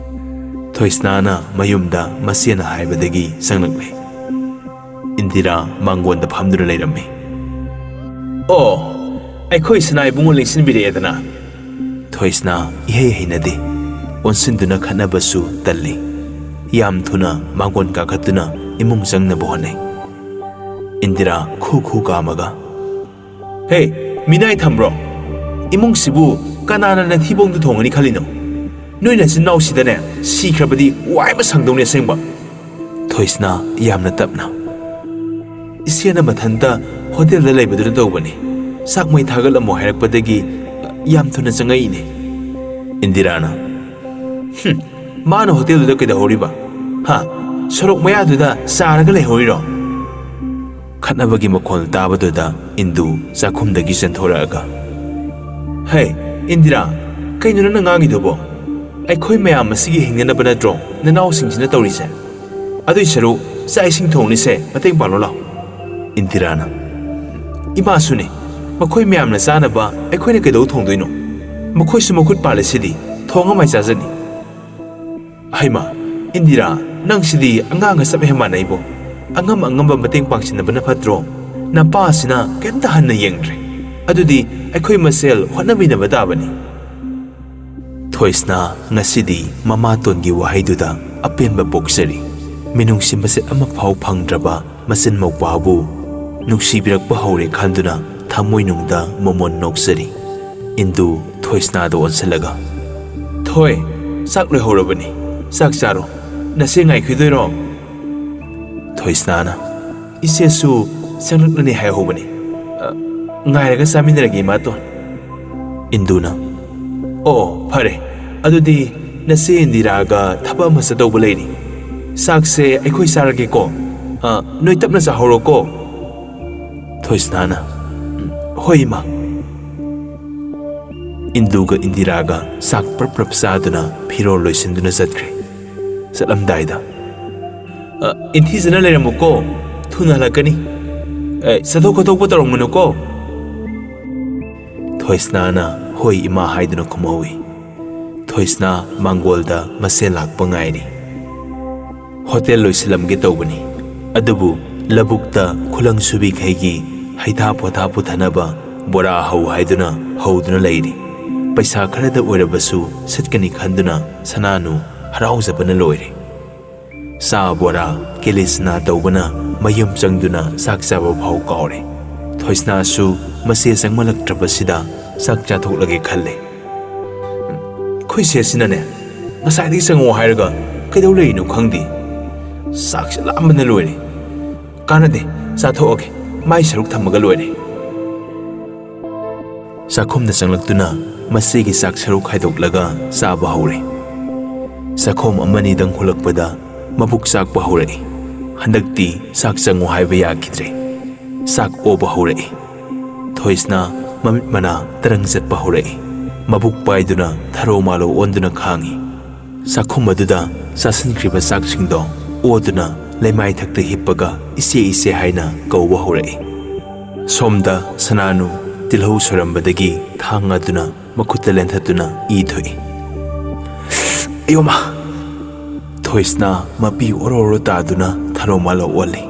ꯊꯣꯏꯁꯅꯥꯅ ꯃꯌꯨꯝꯗ ꯃꯆꯦꯅ ꯍꯥꯏꯕꯗꯒꯤ ꯆꯪꯂꯛꯂꯦ꯫ ꯏꯟꯗꯤꯔꯥ ꯃꯥꯡꯒꯣꯟꯗ ꯐꯝꯗꯨꯅ ꯂꯩꯔꯝꯃꯤ꯫ "ꯑꯣ, ꯑꯩꯈꯣꯏ ꯁꯅꯥ ꯏꯕꯨꯡꯉꯣ ꯂꯦꯡꯁꯤꯟꯕꯤꯔꯛꯑꯦꯗꯅ꯫" ꯊꯣꯏꯁꯅꯥ ꯏꯍꯩ ꯍꯩꯅꯗꯦ꯫ ꯑꯣꯟꯁꯤꯟꯗꯨꯅ ꯈꯠꯅꯕꯁꯨ ꯇꯜꯂꯤ꯫ ꯌꯥꯝ ꯊꯨꯅ ꯃꯥꯡꯒꯣꯟ ꯀꯥꯈꯠꯇꯨꯅ ꯏꯃꯨꯡ ꯆꯪꯅꯕ ꯍꯣꯠꯅꯩ꯫ ꯏꯟꯗꯤꯔꯥ ꯈꯨ ꯈꯨ ꯀꯥꯝꯃꯒ, "ꯍꯦ, ꯃꯤꯅꯥꯏ ꯊꯝꯕ꯭ꯔꯣ? ꯏꯃꯨꯡꯁꯤꯕꯨ ꯀꯅꯥꯅ ꯅꯊꯤꯕꯣꯡꯗ ꯊꯣꯡꯒꯅꯤ ꯈꯜꯂꯤꯅꯣ? ꯅꯣꯏ ꯅꯆꯤꯟ ꯅꯅꯥꯎꯁꯤꯗꯅꯦ ꯁꯤꯈ꯭ꯔꯕꯗꯤ ꯋꯥꯏ ꯑꯃ ꯁꯪꯗꯧꯅꯤ ꯑꯁꯦꯡꯕ꯫" ꯊꯣꯏꯁꯅꯥ ꯌꯥꯝꯅ ꯇꯞꯅ, "ꯏꯆꯦꯅ ꯃꯊꯟꯇ ꯍꯣꯇꯦꯜꯗ ꯂꯩꯕꯗꯨꯗ ꯇꯧꯕꯅꯤ꯫ ꯆꯥꯛ ꯃꯩ ꯊꯥꯒꯠꯂꯝꯃꯣ ꯍꯥꯏꯔꯛꯄꯗꯒꯤ ꯌꯥꯝ ꯊꯨꯅ ꯆꯪꯉꯛꯏꯅꯦ꯫" ꯏꯟꯗꯤꯔꯥꯅ, "ꯍꯨꯝ, ꯃꯥꯅ ꯍꯣꯇꯦꯜꯗꯨꯗ ꯀꯩꯗꯧꯍꯧꯔꯤꯕ? ꯍꯥ? ꯁꯣꯔꯣꯛ ꯃꯌꯥꯗꯨꯗ ꯆꯥꯔꯒ ꯂꯩꯍꯧꯔꯤꯔꯣ?" ꯈꯠꯅꯕꯒꯤ ꯃꯈꯣꯜ ꯇꯥꯕꯗꯨꯗ ꯏꯟꯗꯨ ꯆꯥꯛꯈꯨꯝꯗꯒꯤ ꯆꯦꯟꯊꯣꯔꯛꯑꯒ, "ꯍꯦ, ꯏꯟꯗꯤꯔꯥ, ꯀꯩꯅꯣ ꯅꯪꯅ ꯉꯥꯡꯉꯤꯗꯨꯕꯣ? ꯑꯩꯈꯣꯏ ꯃꯌꯥꯝ ꯑꯁꯤꯒꯤ ꯍꯤꯡꯅꯅꯕ ꯅꯠꯇ꯭ꯔꯣ ꯅꯅꯥꯎꯁꯤꯡꯁꯤꯅ ꯇꯧꯔꯤꯁꯦ? ꯑꯗꯨꯏ ꯁꯔꯨꯛ ꯆꯥꯛ ꯏꯁꯤꯡ ꯊꯣꯡꯂꯤꯁꯦ ꯃꯇꯦꯡ ꯄꯥꯡꯂꯣ ꯂꯥꯎ꯫" ꯏꯟꯗꯤꯔꯥꯅ, "ꯏꯃꯥꯁꯨꯅꯤ, ꯃꯈꯣꯏ ꯃꯌꯥꯝꯅ ꯆꯥꯅꯕ ꯑꯩꯈꯣꯏꯅ ꯀꯩꯗꯧ ꯊꯣꯡꯗꯣꯏꯅꯣ? ꯃꯈꯣꯏꯁꯨ ꯃꯈꯨꯠ ꯄꯥꯜꯂꯤꯁꯤꯗꯤ, ꯊꯣꯡꯉ ꯃꯥꯏ ꯆꯥꯖꯅꯤ꯫" ꯍꯩꯃꯥ, ꯏꯟꯗꯤꯔꯥ, ꯅꯪꯁꯤꯗꯤ ꯑꯉꯥꯡꯒ ꯆꯞ ꯍꯦꯛ ꯃꯥꯟꯅꯩꯕꯣ꯫ ꯑꯉꯝ ꯑꯉꯝꯕ ꯃꯇꯦꯡ ꯄꯥꯡꯁꯤꯟꯅꯕꯅ ꯐꯠꯇ꯭ꯔꯣ? ꯅꯄꯥꯁꯤꯅ ꯀꯩꯝꯇ ꯍꯟꯅ ꯌꯦꯡꯗ꯭ꯔꯦ꯫ ꯑꯗꯨꯗꯤ ꯑꯩꯈꯣꯏ ꯃꯁꯦꯜ ꯍꯣꯠꯅꯃꯤꯟꯅꯕ ꯇꯥꯕꯅꯤ꯫ ꯊꯣꯏꯁꯅꯥ ꯉꯁꯤꯗꯤ ꯃꯃꯥꯇꯣꯟꯒꯤ ꯋꯥꯍꯩꯗꯨꯗ ꯑꯄꯦꯟꯕ ꯄꯣꯛꯆꯔꯤ꯫ ꯃꯤꯅꯨꯡꯁꯤ ꯃꯆꯦꯠ ꯑꯃꯐꯥꯎ ꯐꯪꯗ꯭ꯔꯕ ꯃꯆꯤꯟ ꯃꯧꯄ꯭ꯋꯥꯕꯨ ꯅꯨꯡꯁꯤꯕꯤꯔꯛꯄ ꯍꯧꯔꯦ ꯈꯟꯗꯨꯅ ꯊꯃꯣꯏꯅꯨꯡꯗ ꯃꯣꯃꯣꯟ ꯅꯣꯛꯆꯔꯤ꯫ ꯏꯟꯗꯨ ꯊꯣꯏꯁꯅꯥꯗ ꯑꯣꯟꯁꯤꯜꯂꯒ, "ꯊꯣꯏ, ꯆꯥꯛ ꯂꯣꯏꯍꯧꯔꯕꯅꯤ, ꯆꯥꯛ ꯆꯥꯔꯣ, ꯅꯆꯦ ꯉꯥꯏꯈꯤꯗꯣꯏꯔꯣ?" ꯊꯣꯏꯁꯅꯥꯅ, "ꯏꯆꯦꯁꯨ ꯆꯪꯂꯛꯂꯅꯤ ꯍꯥꯏꯍꯧꯕꯅꯤ꯫ ꯑ, ꯉꯥꯏꯔꯒ ꯆꯥꯃꯤꯟꯅꯔꯒꯦ, ꯏꯃꯥꯇꯣꯟ꯫" ꯏꯟꯗꯨꯅ, "ꯑꯣ, ꯐꯔꯦ, ꯑꯗꯨꯗꯤ ꯅꯆꯦ ꯏꯟꯗꯤꯔꯥꯒ ꯊꯕꯛ ꯑꯃ ꯆꯠꯇꯧꯕ ꯂꯩꯔꯤ꯫ ꯆꯥꯛꯁꯦ ꯑꯩꯈꯣꯏ ꯆꯥꯔꯒꯦꯀꯣ꯫ ꯑ, ꯅꯣꯏ ꯇꯞꯅ ꯆꯥꯍꯧꯔꯣꯀꯣ꯫" ꯊꯣꯏꯁꯅꯥꯅ, "ꯎꯝ, ꯍꯣꯏ, ꯏꯃꯥ꯫" ꯏꯟꯗꯨꯒ ꯏꯟꯗꯤꯔꯥꯒ ꯆꯥꯛ ꯄ꯭ꯔꯞ ꯄ꯭ꯔꯞ ꯆꯥꯗꯨꯅ ꯐꯤꯔꯣꯜ ꯂꯣꯏꯁꯤꯟꯗꯨꯅ ꯆꯠꯈ꯭ꯔꯦ꯫ ꯆꯠꯂꯝꯗꯥꯏꯗ, "ꯑ, ꯏꯟꯊꯤꯖꯅ ꯂꯩꯔꯝꯃꯨꯀꯣ, ꯊꯨꯅ ꯍꯜꯂꯛꯀꯅꯤ꯫ ꯑꯦ, ꯆꯠꯊꯣꯛ ꯈꯣꯠꯇꯣꯛꯄ ꯇꯧꯔꯝꯒꯅꯨꯀꯣ꯫" ꯊꯣꯏꯁꯅꯥꯅ, "ꯍꯣꯏ, ꯏꯃꯥ" ꯍꯥꯏꯗꯨꯅ ꯈꯨꯝꯍꯧꯏ꯫ ꯊꯣꯏꯁꯅꯥ ꯃꯥꯡꯒꯣꯜꯗ ꯃꯆꯦ ꯂꯥꯛꯄ ꯉꯥꯏꯔꯤ꯫ ꯍꯣꯇꯦꯜ ꯂꯣꯏꯁꯤꯜꯂꯝꯒꯦ ꯇꯧꯕꯅꯤ, ꯑꯗꯨꯕꯨ ꯂꯧꯕꯨꯛꯇ ꯈꯨꯂꯪ ꯁꯨꯕꯤꯈꯩꯒꯤ ꯍꯩꯊꯥ ꯄꯣꯊꯥ ꯄꯨꯊꯅꯕ ꯕꯣꯔꯥ ꯍꯧ ꯍꯥꯏꯗꯨꯅ ꯍꯧꯗꯨꯅ ꯂꯩꯔꯤ꯫ ꯄꯩꯁꯥ ꯈꯔꯗ ꯑꯣꯏꯔꯕꯁꯨ ꯁꯤꯠꯀꯅꯤ ꯈꯟꯗꯨꯅ ꯁꯅꯥꯅꯨ ꯍꯔꯥꯎꯖꯕꯅ ꯂꯣꯏꯔꯦ꯫ ꯆꯥ, ꯕꯣꯔꯥ, ꯀꯦꯂꯤꯆꯅꯥ ꯇꯧꯕꯅ ꯃꯌꯨꯝ ꯆꯪꯗꯨꯅ ꯆꯥꯛ ꯆꯥꯕ ꯐꯥꯎ ꯀꯥꯎꯔꯦ꯫ ꯊꯣꯏꯁꯅꯥꯁꯨ ꯃꯆꯦ ꯆꯪꯃꯜꯂꯛꯇ꯭ꯔꯕꯁꯤꯗ ꯆꯥꯛ ꯆꯥꯊꯣꯛꯂꯒꯦ ꯈꯜꯂꯦ꯫ "ꯑꯩꯈꯣꯏ ꯁꯦꯠꯁꯤꯅꯅꯦ, ꯉꯁꯥꯏꯗꯒꯤ ꯆꯪꯉꯛꯑꯣ ꯍꯥꯏꯔꯒ ꯀꯩꯗꯧ ꯂꯩꯔꯤꯅꯣ ꯈꯪꯗꯦ꯫ ꯆꯥꯛꯁꯦ ꯂꯥꯝꯕꯅ ꯂꯣꯏꯔꯦ꯫ ꯀꯥꯟꯅꯗꯦ, ꯆꯥꯊꯣꯛꯑꯒꯦ, ꯃꯥꯏ ꯁꯔꯨꯛ ꯊꯝꯃꯒ ꯂꯣꯏꯔꯦ꯫" ꯆꯥꯛꯈꯨꯝꯗ ꯆꯪꯂꯛꯇꯨꯅ ꯃꯆꯦꯒꯤ ꯆꯥꯛ ꯁꯔꯨꯛ ꯈꯥꯏꯗꯣꯛꯂꯒ ꯆꯥꯕ ꯍꯧꯔꯦ꯫ ꯆꯥꯛꯈꯣꯝ ꯑꯃꯅꯤꯗꯪ ꯍꯨꯜꯂꯛꯄꯗ ꯃꯕꯨꯛ ꯆꯥꯛꯄ ꯍꯧꯔꯛꯏ꯫ ꯍꯟꯗꯛꯇꯤ ꯆꯥꯛ ꯆꯪꯉꯨ ꯍꯥꯏꯕ ꯌꯥꯈꯤꯗ꯭ꯔꯦ꯫ ꯆꯥꯛ ꯑꯣꯕ ꯍꯧꯔꯛꯏ꯫ ꯊꯣꯏꯁꯅꯥ ꯃꯃꯤꯠ ꯃꯅꯥ ꯇꯔꯪ ꯆꯠꯄ ꯍꯧꯔꯛꯏ꯫ ꯃꯕꯨꯛ ꯄꯥꯏꯗꯨꯅ ꯊꯔꯣ ꯃꯥꯂꯣ ꯑꯣꯟꯗꯨꯅ ꯈꯥꯡꯏ꯫ ꯆꯥꯛꯈꯨꯝ ꯑꯗꯨꯗ ꯆꯥꯁꯤꯟꯈ꯭ꯔꯤꯕ ꯆꯥꯛꯁꯤꯡꯗꯣ ꯑꯣꯗꯨꯅ ꯂꯩꯃꯥꯏꯊꯛꯇ ꯍꯤꯞꯄꯒ "ꯏꯆꯦ, ꯏꯆꯦ" ꯍꯥꯏꯅ ꯀꯧꯕ ꯍꯧꯔꯛꯏ꯫ ꯁꯣꯝꯗ ꯁꯅꯥꯅꯨ ꯇꯤꯜꯍꯧ ꯁꯣꯏꯔꯝꯕꯗꯒꯤ ꯊꯥꯡ ꯑꯗꯨꯅ ꯃꯈꯨꯠꯇ ꯂꯦꯟꯊꯠꯇꯨꯅ ꯏ ꯊꯣꯛꯏ꯫ "ꯑꯌꯣꯃꯥ!" ꯊꯣꯏꯁꯅꯥ ꯃꯄꯤ ꯑꯣꯔꯣ ꯑꯣꯔꯣ ꯇꯥꯗꯨꯅ ꯊꯔꯣ ꯃꯥꯂꯣ ꯑꯣꯜꯂꯤ꯫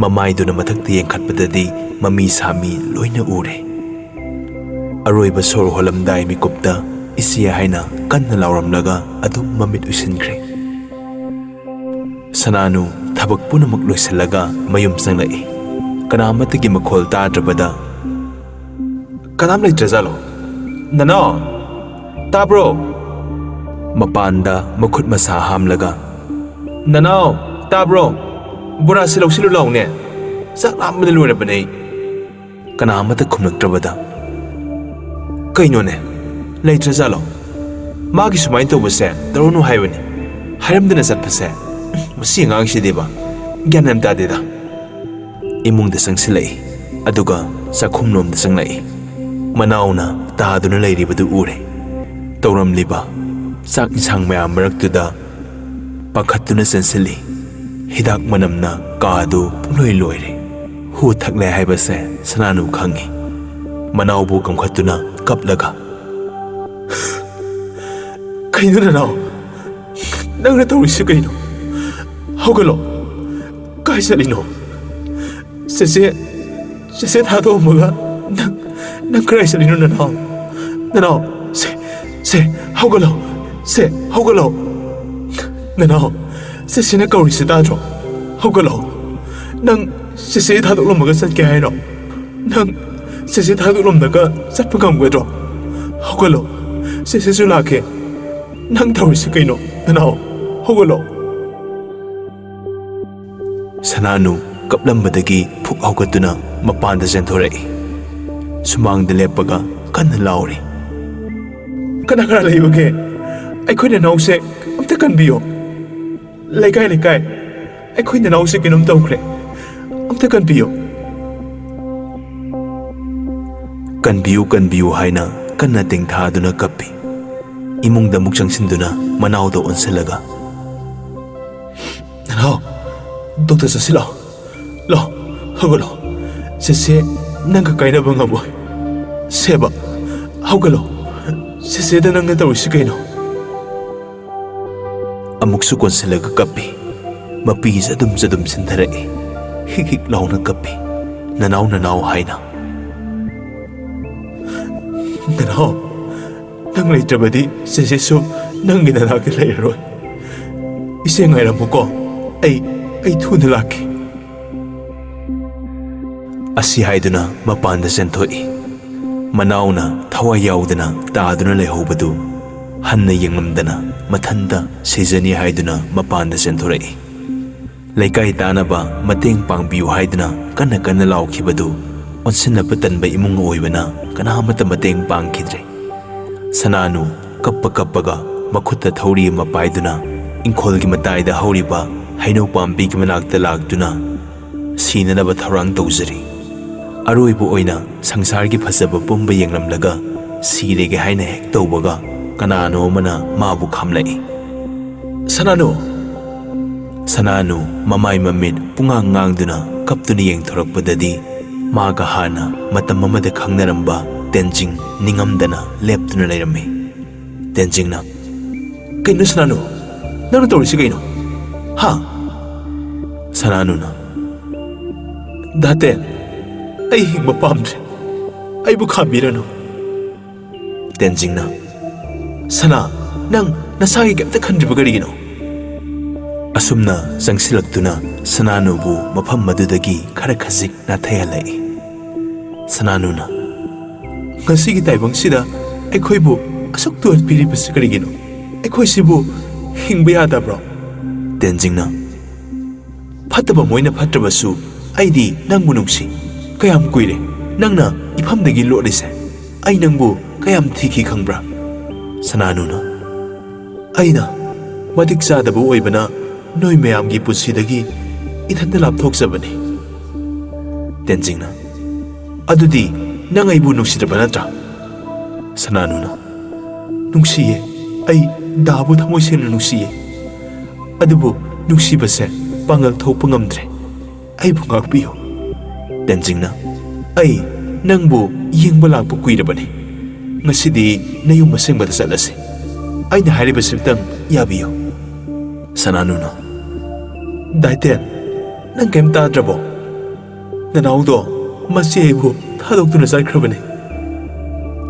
ꯃꯃꯥꯏꯗꯨꯅ ꯃꯊꯛꯇ ꯌꯦꯡꯈꯠꯄꯗꯗꯤ ꯃꯃꯤ ꯁꯥꯃꯤ ꯂꯣꯏꯅ ꯎꯔꯦ꯫ ꯑꯔꯣꯏꯕ ꯁꯣꯔ ꯍꯣꯜꯂꯝꯗꯥꯏ ꯃꯤꯀꯨꯞꯇ "ꯏꯆꯦ" ꯍꯥꯏꯅ ꯀꯟꯅ ꯂꯥꯎꯔꯝꯂꯒ ꯑꯗꯨꯝ ꯃꯃꯤꯠ ꯎꯏꯁꯤꯟꯈ꯭ꯔꯦ꯫ ꯁꯅꯥꯅꯨ ꯊꯕꯛ ꯄꯨꯝꯅꯃꯛ ꯂꯣꯏꯁꯤꯜꯂꯒ ꯃꯌꯨꯝ ꯆꯪꯂꯛꯏ꯫ ꯀꯅꯥꯃꯠꯇꯒꯤ ꯃꯈꯣꯜ ꯇꯥꯗ꯭ꯔꯕꯗ, "ꯀꯅꯥꯝ ꯂꯩꯇ꯭ꯔꯖꯥꯠꯂꯣ? ꯅꯅꯥꯎ, ꯇꯥꯕ꯭ꯔꯣ?" ꯃꯄꯥꯟꯗ ꯃꯈꯨꯠ ꯃꯁꯥ ꯍꯥꯝꯂꯒ, "ꯅꯅꯥꯎ, ꯇꯥꯕ꯭ꯔꯣ? ꯕꯣꯔꯥꯁꯤ ꯂꯧꯁꯤꯜꯂꯨ ꯂꯥꯎꯅꯦ꯫ ꯆꯥꯛ ꯂꯥꯝꯕꯅ ꯂꯣꯏꯔꯕꯅꯦ ꯑꯩ꯫" ꯀꯅꯥ ꯑꯃꯠꯇ ꯈꯨꯝꯂꯛꯇ꯭ꯔꯕꯗ, "ꯀꯩꯅꯣꯅꯦ, ꯂꯩꯇ꯭ꯔꯖꯥꯠꯂꯣ? ꯃꯥꯒꯤ ꯁꯨꯃꯥꯏꯅ ꯇꯧꯕꯁꯦ ꯇꯧꯔꯅꯨ ꯍꯥꯏꯕꯅꯤ꯫ ꯍꯥꯏꯔꯝꯗꯅ ꯆꯠꯄꯁꯦ꯫ ꯃꯁꯤ ꯑꯉꯥꯡꯁꯤꯗꯤꯕ, ꯒ꯭ꯌꯥꯟ ꯌꯥꯝ ꯇꯥꯗꯦꯗ꯫" ꯏꯃꯨꯡꯗ ꯆꯪꯁꯤꯜꯂꯛꯏ, ꯑꯗꯨꯒ ꯆꯥꯛꯈꯨꯝꯂꯣꯝꯗ ꯆꯪꯂꯛꯏ꯫ ꯃꯅꯥꯎꯅ ꯇꯥꯗꯨꯅ ꯂꯩꯔꯤꯕꯗꯨ ꯎꯔꯦ꯫ ꯇꯧꯔꯝꯂꯤꯕ ꯆꯥꯛ ꯏꯟꯁꯥꯡ ꯃꯌꯥꯝ ꯃꯔꯛꯇꯨꯗ ꯄꯥꯈꯠꯇꯨꯅ ꯆꯦꯟꯁꯤꯜꯂꯤ꯫ ꯍꯤꯗꯥꯛ ꯃꯅꯝꯅ ꯀꯥꯗꯨ ꯄꯨꯡꯂꯣꯏ ꯂꯣꯏꯔꯦ꯫ ꯍꯨ ꯊꯛꯂꯦ ꯍꯥꯏꯕꯁꯦ ꯁꯅꯥꯅꯨ ꯈꯪꯏ꯫ ꯃꯅꯥꯎꯕꯨ ꯀꯝꯈꯠꯇꯨꯅ ꯀꯞꯂꯒ, "ꯀꯩꯅꯣ ꯅꯅꯥꯎ? ꯅꯪꯅ ꯇꯧꯔꯤꯁꯤ ꯀꯩꯅꯣ? ꯍꯧꯒꯠꯂꯣ꯫ ꯀꯥꯏ ꯆꯠꯂꯤꯅꯣ? ꯆꯦꯆꯦ, ꯆꯦꯆꯦ ꯊꯥꯗꯣꯛꯑꯝꯃꯒ ꯅꯪ, ꯅꯪ ꯀꯗꯥꯏ ꯆꯠꯂꯤꯅꯣ ꯅꯅꯥꯎ? ꯅꯅꯥꯎ, ꯁꯦ, ꯁꯦ, ꯍꯧꯒꯠꯂꯣ꯫ ꯁꯦ, ꯍꯧꯒꯠꯂꯣ꯫ ꯅꯅꯥꯎ, ꯆꯦꯆꯦꯅ ꯀꯧꯔꯤꯁꯤ ꯇꯥꯗ꯭ꯔꯣ? ꯍꯧꯒꯠꯂꯣ꯫ ꯅꯪ ꯆꯦꯆꯦ ꯊꯥꯗꯣꯛꯂꯝꯃꯒ ꯆꯠꯀꯦ ꯍꯥꯏꯔꯣ? ꯅꯪ ꯆꯦꯆꯦ ꯊꯥꯗꯣꯛꯂꯝꯂꯒ ꯆꯠꯄ ꯉꯝꯒꯗ꯭ꯔꯣ? ꯍꯧꯒꯠꯂꯣ꯫ ꯆꯦꯆꯦꯁꯨ ꯂꯥꯛꯀꯦ꯫ ꯅꯪ ꯇꯧꯔꯤꯁꯤ ꯀꯩꯅꯣ? ꯅꯅꯥꯎ, ꯍꯧꯒꯠꯂꯣ꯫" ꯁꯅꯥꯅꯨ ꯀꯞꯂꯝꯕꯗꯒꯤ ꯐꯨꯛ ꯍꯧꯒꯠꯇꯨꯅ ꯃꯄꯥꯟꯗ ꯆꯦꯟꯊꯣꯔꯛꯏ꯫ ꯁꯨꯃꯥꯡꯗ ꯂꯦꯞꯄꯒ ꯀꯟꯅ ꯂꯥꯎꯔꯤ꯫ "ꯀꯅꯥ ꯀꯅꯥ ꯂꯩꯕꯒꯦ? ꯑꯩꯈꯣꯏ ꯅꯅꯥꯎꯁꯦ ꯑꯝꯇ ꯀꯟꯕꯤꯌꯣ꯫ ꯂꯩꯀꯥꯏ, ꯂꯩꯀꯥꯏ, ꯑꯩꯈꯣꯏ ꯅꯅꯥꯎꯁꯦ ꯀꯩꯅꯣꯝ ꯇꯧꯈ꯭ꯔꯦ꯫ ꯑꯝꯇ ꯀꯟꯕꯤꯌꯣ꯫" "ꯀꯟꯕꯤꯌꯨ, ꯀꯟꯕꯤꯌꯨ" ꯍꯥꯏꯅ ꯀꯟꯅ ꯇꯦꯡꯊꯥꯗꯨꯅ ꯀꯞꯄꯤ꯫ ꯏꯃꯨꯡꯗ ꯑꯃꯨꯛ ꯆꯪꯁꯤꯟꯗꯨꯅ ꯃꯅꯥꯎꯗ ꯑꯣꯟꯁꯤꯜꯂꯒ, "ꯅꯅꯥꯎ, ꯗꯣꯛꯇꯔ ꯆꯠꯁꯤ ꯂꯥꯎ꯫ ꯂꯥꯎ, ꯍꯧꯒꯠꯂꯣ꯫ ꯆꯦꯆꯦ ꯅꯪꯒ ꯀꯥꯏꯅꯕ ꯉꯝꯃꯣꯏ꯫ ꯁꯦꯕ, ꯍꯧꯒꯠꯂꯣ꯫ ꯆꯦꯆꯦꯗ ꯅꯪꯅ ꯇꯧꯔꯤꯁꯤ ꯀꯩꯅꯣ?" ꯑꯃꯨꯛꯁꯨ ꯀꯣꯟꯁꯤꯜꯂꯒ ꯀꯞꯄꯤ꯫ ꯃꯄꯤ ꯆꯗꯨꯝ ꯆꯗꯨꯝ ꯆꯤꯟꯊꯔꯛꯏ꯫ ꯍꯤꯛ ꯍꯤꯛ ꯂꯥꯎꯅ ꯀꯞꯄꯤ꯫ "ꯅꯅꯥꯎ, ꯅꯅꯥꯎ" ꯍꯥꯏꯅ꯫ "ꯅꯅꯥꯎ, ꯅꯪ ꯂꯩꯇ꯭ꯔꯕꯗꯤ ꯆꯦꯆꯦꯁꯨ ꯅꯪꯒꯤ ꯅꯅꯥꯛꯇ ꯂꯩꯔꯔꯣꯏ꯫ ꯏꯆꯦ ꯉꯥꯏꯔꯝꯃꯨꯀꯣ, ꯑꯩ, ꯑꯩ ꯊꯨꯅ ꯂꯥꯛꯀꯦ꯫" ꯑꯁꯤ ꯍꯥꯏꯗꯨꯅ ꯃꯄꯥꯟꯗ ꯆꯦꯟꯊꯣꯛꯏ꯫ ꯃꯅꯥꯎꯅ ꯊꯋꯥꯏ ꯌꯥꯎꯗꯅ ꯇꯥꯗꯨꯅ ꯂꯩꯍꯧꯕꯗꯨ ꯍꯟꯅ ꯌꯦꯡꯂꯝꯗꯅ ꯃꯊꯟꯇ ꯁꯤꯖꯅꯤ ꯍꯥꯏꯗꯨꯅ ꯃꯄꯥꯟꯗ ꯆꯦꯟꯊꯣꯔꯛꯏ꯫ ꯂꯩꯀꯥꯏ ꯇꯥꯅꯕ ꯃꯇꯦꯡ ꯄꯥꯡꯕꯤꯌꯨ ꯍꯥꯏꯗꯨꯅ ꯀꯟꯅ ꯀꯟꯅ ꯂꯥꯎꯈꯤꯕꯗꯨ ꯑꯣꯟꯁꯤꯟꯅꯕ ꯇꯟꯕ ꯏꯃꯨꯡ ꯑꯣꯏꯕꯅ ꯀꯅꯥꯃꯠꯇ ꯃꯇꯦꯡ ꯄꯥꯡꯈꯤꯗ꯭ꯔꯦ꯫ ꯁꯅꯥꯅꯨ ꯀꯞꯄ ꯀꯞꯄꯒ ꯃꯈꯨꯠꯇ ꯊꯧꯔꯤ ꯑꯃ ꯄꯥꯏꯗꯨꯅ ꯏꯪꯈꯣꯜꯒꯤ ꯃꯇꯥꯏꯗ ꯍꯧꯔꯤꯕ ꯍꯩꯅꯧ ꯄꯥꯝꯕꯤꯒꯤ ꯃꯅꯥꯛꯇ ꯂꯥꯛꯇꯨꯅ ꯁꯤꯅꯅꯕ ꯊꯧꯔꯥꯡ ꯇꯧꯖꯔꯤ꯫ ꯑꯔꯣꯏꯕ ꯑꯣꯏꯅ ꯁꯪꯁꯥꯔꯒꯤ ꯐꯖꯕ ꯄꯨꯝꯕ ꯌꯦꯡꯂꯝꯂꯒ ꯁꯤꯔꯒꯦ ꯍꯥꯏꯅ ꯍꯦꯛ ꯇꯧꯕꯒ ꯀꯅꯥꯅꯣ ꯑꯃꯅ ꯃꯥꯕꯨ ꯈꯥꯝꯂꯛꯏ꯫ "ꯁꯅꯥꯅꯨ!" ꯁꯅꯥꯅꯨ ꯃꯃꯥꯏ ꯃꯃꯤꯠ ꯄꯨꯡꯉꯥꯡ ꯉꯥꯡꯗꯨꯅ ꯀꯞꯇꯨꯅ ꯌꯦꯡꯊꯣꯔꯛꯄꯗꯗꯤ ꯃꯥꯒ ꯍꯥꯟꯅ ꯃꯇꯝ ꯑꯃꯗ ꯈꯪꯅꯔꯝꯕ ꯇꯦꯟꯖꯤꯡ ꯅꯤꯡꯉꯝꯗꯅ ꯂꯦꯞꯇꯨꯅ ꯂꯩꯔꯝꯃꯤ꯫ ꯇꯦꯟꯖꯤꯡꯅ, "ꯀꯩꯅꯣ ꯁꯅꯥꯅꯨ? ꯅꯪꯅ ꯇꯧꯔꯤꯁꯤ ꯀꯩꯅꯣ? ꯍꯥ?" ꯁꯅꯥꯅꯨꯅ, "ꯗꯥ ꯇꯦꯟ, ꯑꯩ ꯍꯤꯡꯕ ꯄꯥꯝꯗ꯭ꯔꯦ꯫ ꯑꯩꯕꯨ ꯈꯥꯝꯕꯤꯔꯅꯨ꯫" ꯇꯦꯟꯖꯤꯡꯅ, "ꯁꯅꯥ, ꯅꯪ ꯅꯁꯥꯒꯤ ꯀꯩꯝꯇ ꯈꯟꯗ꯭ꯔꯤꯕ ꯀꯔꯤꯒꯤꯅꯣ?" ꯑꯁꯨꯝꯅ ꯆꯪꯁꯤꯜꯂꯛꯇꯨꯅ ꯁꯅꯥꯅꯨꯕꯨ ꯃꯐꯝ ꯑꯗꯨꯗꯒꯤ ꯈꯔ ꯈꯖꯤꯛ ꯅꯥꯊꯩꯍꯜꯂꯛꯏ꯫ ꯁꯅꯥꯅꯨꯅ, "ꯉꯁꯤꯒꯤ ꯇꯥꯏꯕꯪꯁꯤꯗ ꯑꯩꯈꯣꯏꯕꯨ ꯑꯁꯨꯛ ꯇꯣꯟꯕꯤꯔꯤꯕꯁꯤ ꯀꯔꯤꯒꯤꯅꯣ? ꯑꯩꯈꯣꯏꯁꯤꯕꯨ ꯍꯤꯡꯕ ꯌꯥꯗꯕ꯭ꯔꯣ?" ꯇꯦꯟꯖꯤꯡꯅ, "ꯐꯠꯇꯕ ꯃꯣꯏꯅ ꯐꯠꯇ꯭ꯔꯕꯁꯨ ꯑꯩꯗꯤ ꯅꯪꯕꯨ ꯅꯨꯡꯁꯤ꯫ ꯀꯌꯥꯝ ꯀꯨꯏꯔꯦ ꯅꯪꯅ ꯏꯐꯝꯗꯒꯤ ꯂꯣꯠꯂꯤꯁꯦ? ꯑꯩ ꯅꯪꯕꯨ ꯀꯌꯥꯝ ꯊꯤꯈꯤ ꯈꯪꯕ꯭ꯔꯥ?" ꯁꯅꯥꯅꯨꯅ, "ꯑꯩꯅ ꯃꯇꯤꯛ ꯆꯥꯗꯕ ꯑꯣꯏꯕꯅ ꯅꯣꯏ ꯃꯌꯥꯝꯒꯤ ꯄꯨꯟꯁꯤꯗꯒꯤ ꯏꯊꯟꯇ ꯂꯥꯞꯊꯣꯛꯆꯕꯅꯤ꯫" ꯇꯦꯟꯖꯤꯡꯅ, "ꯑꯗꯨꯗꯤ ꯅꯪ ꯑꯩꯕꯨ ꯅꯨꯡꯁꯤꯗ꯭ꯔꯕ ꯅꯠꯇ꯭ꯔꯥ?" ꯁꯅꯥꯅꯨꯅ, "ꯅꯨꯡꯁꯤꯌꯦ꯫ ꯑꯩ ꯗꯥꯕꯨ ꯊꯃꯣꯏ ꯁꯦꯡꯅ ꯅꯨꯡꯁꯤꯌꯦ꯫ ꯑꯗꯨꯕꯨ ꯅꯨꯡꯁꯤꯕꯁꯦ ꯄꯥꯡꯒꯜ ꯊꯣꯛꯄ ꯉꯝꯗ꯭ꯔꯦ꯫ ꯑꯩꯕꯨ ꯉꯥꯛꯄꯤꯌꯨ꯫" ꯇꯦꯟꯖꯤꯡꯅ, "ꯑꯩ ꯅꯪꯕꯨ ꯌꯦꯡꯕ ꯂꯥꯛꯄ ꯀꯨꯏꯔꯕꯅꯤ꯫ ꯉꯁꯤꯗꯤ ꯅꯌꯨꯝ ꯑꯁꯦꯡꯕꯗ ꯆꯠꯂꯁꯤ꯫ ꯑꯩꯅ ꯍꯥꯏꯔꯤꯕꯁꯤꯝꯇꯪ ꯌꯥꯕꯤꯌꯨ꯫" ꯁꯅꯥꯅꯨꯅ, "ꯗꯥꯏꯇꯦꯟ, ꯅꯪ ꯀꯩꯝ ꯇꯥꯗ꯭ꯔꯕꯣ? ꯅꯅꯥꯎꯗꯣ ꯃꯁꯤ ꯑꯩꯕꯨ ꯊꯥꯗꯣꯛꯇꯨꯅ ꯆꯠꯈ꯭ꯔꯕꯅꯤ꯫"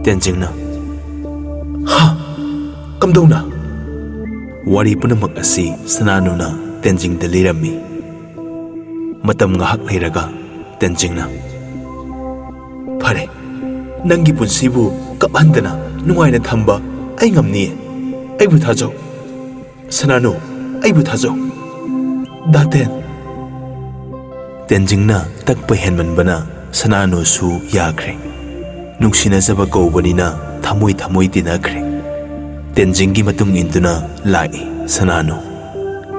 ꯇꯦꯟꯖꯤꯡꯅ, "ꯍꯥ? ꯀꯝꯗꯧꯅ?" ꯋꯥꯔꯤ ꯄꯨꯝꯅꯃꯛ ꯑꯁꯤ ꯁꯅꯥꯅꯨꯅ ꯇꯦꯟꯖꯤꯡꯗ ꯂꯤꯔꯝꯃꯤ꯫ ꯃꯇꯝ ꯉꯥꯏꯍꯥꯛ ꯂꯩꯔꯒ ꯇꯦꯟꯖꯤꯡꯅ, "ꯐꯔꯦ, ꯅꯪꯒꯤ ꯄꯨꯟꯁꯤꯕꯨ ꯀꯞꯍꯟꯗꯅ ꯅꯨꯡꯉꯥꯏꯅ ꯊꯝꯕ ꯑꯩ ꯉꯝꯅꯤꯌꯦ꯫ ꯑꯩꯕꯨ ꯊꯥꯖꯧ꯫ ꯁꯅꯥꯅꯨ, ꯑꯩꯕꯨ ꯊꯥꯖꯧ꯫" "ꯗꯥꯇꯦꯟ!" ꯇꯦꯟꯖꯤꯡꯅ ꯇꯛꯄ ꯍꯦꯟꯃꯟꯕꯅ ꯁꯅꯥꯅꯨꯁꯨ ꯌꯥꯈ꯭ꯔꯦ꯫ ꯅꯨꯡꯁꯤꯅꯖꯕ ꯀꯧꯕꯅꯤꯅ ꯊꯃꯣꯏ ꯊꯃꯣꯏ ꯇꯤꯟꯅꯈ꯭ꯔꯦ꯫ ꯇꯦꯟꯖꯤꯡꯒꯤ ꯃꯇꯨꯡ ꯏꯟꯗꯨꯅ ꯂꯥꯛꯏ ꯁꯅꯥꯅꯨ꯫